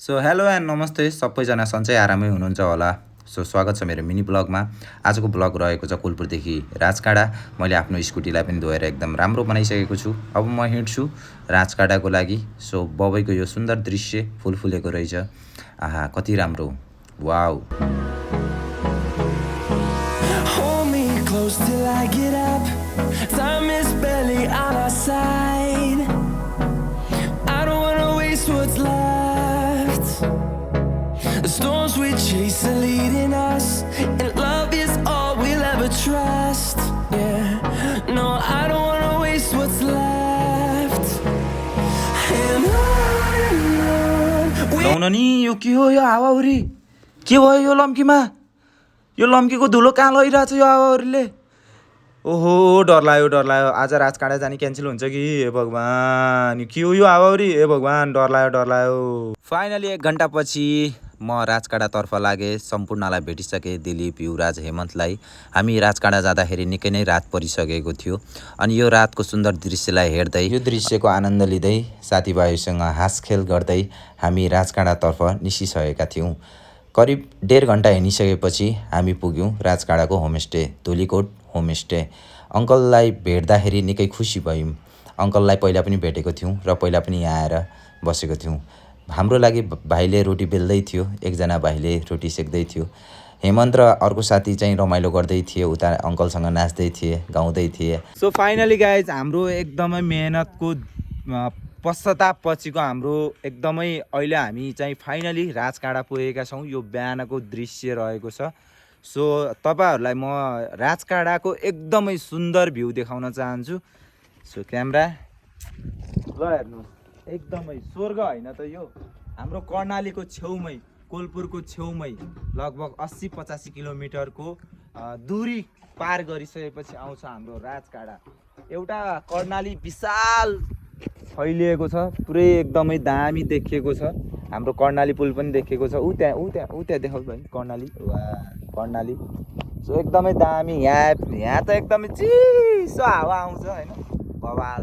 So hello and नमस्ते सबैजना सन्चै आरामै हुनुहुन्छ होला। सो स्वागत छ मेरो मिनी ब्लगमा। आजको ब्लग रहेको छ कुलपुरदेखि राजकाँडा। मैले आफ्नो स्कुटीलाई पनि धोएर एकदम राम्रो बनाइसकेको छु। अब म हिँड्छु राजकाँडाको लागि। सो बबैको यो सुन्दर दृश्य फुल फुलेको रहेछ। आहा कति राम्रो, wow. Hold me close till I get up. Time is barely on our side. I don't wanna waste what's left. The storms we chase are leading us, and love is all we'll ever trust. Yeah, no, I don't wanna waste what's left. And on लाउन नि यो के हो, यो हावाहुरी के भयो यो लम्कीमा? यो लम्कीको धुलो कहाँ लगिरहेछ यो हावाहुरीले? ओहो डर लाग्यो। आज राजकाँडा जाने क्यान्सल हुन्छ कि? हे भगवान् के हो यो हावाहुरी? हे भगवान् डर लाग्यो। फाइनली 1 घन्टा पछि म राजकाँडातर्फ लागेँ। सम्पूर्णलाई भेटिसकेँ, दिलीप, युवराज, हेमन्तलाई। हामी राजकाँडा जाँदाखेरि निकै नै रात परिसकेको थियो। अनि यो रातको सुन्दर दृश्यलाई हेर्दै, यो दृश्यको आनन्द लिँदै, साथीभाइसँग हाँसखेल गर्दै हामी राजकाँडातर्फ निस्किसकेका थियौँ। करिब 1.5 घन्टा हिँडिसकेपछि हामी पुग्यौँ राजकाँडाको होमस्टे, धुलीकोट होमस्टे। अङ्कललाई भेट्दाखेरि निकै खुसी भयौँ। अङ्कललाई पहिला पनि भेटेको थियौँ र पहिला पनि यहाँ आएर बसेको थियौँ। हाम्रो लागि भाइले रोटी बेल्दै थियो, एकजना भाइले रोटी सेक्दै थियो। हेमन्त र अर्को साथी चाहिँ रमाइलो गर्दै थिए, उता अङ्कलसँग नाच्दै थिए, गाउँदै थिए। सो फाइनली गाइज हाम्रो एकदमै मेहनतको पश्चाताप पछिको हाम्रो एकदमै अहिले हामी चाहिँ फाइनली राजकाँडा पुगेका छौँ। यो बिहानको दृश्य रहेको छ। सो तपाईँहरूलाई म राजकाँडाको एकदमै सुन्दर भ्यू देखाउन चाहन्छु। सो क्यामेरा ल हेर्नुहोस्, एकदमै स्वर्ग होइन त यो? हाम्रो कर्णालीको छेउमै, कोलपुरको छेउमै लगभग 80-85 किलोमिटरको दूरी पार गरिसकेपछि आउँछ हाम्रो राजकाँडा। एउटा कर्णाली विशाल फैलिएको छ, पुरै एकदमै दामी देखिएको छ। हाम्रो कर्णाली पुल पनि देखिएको छ। ऊ त्यहाँ देखाउँ भाइ कर्णाली, वा कर्णाली। सो एकदमै दामी। यहाँ त एकदमै चिसो हावा आउँछ होइन, बवाल।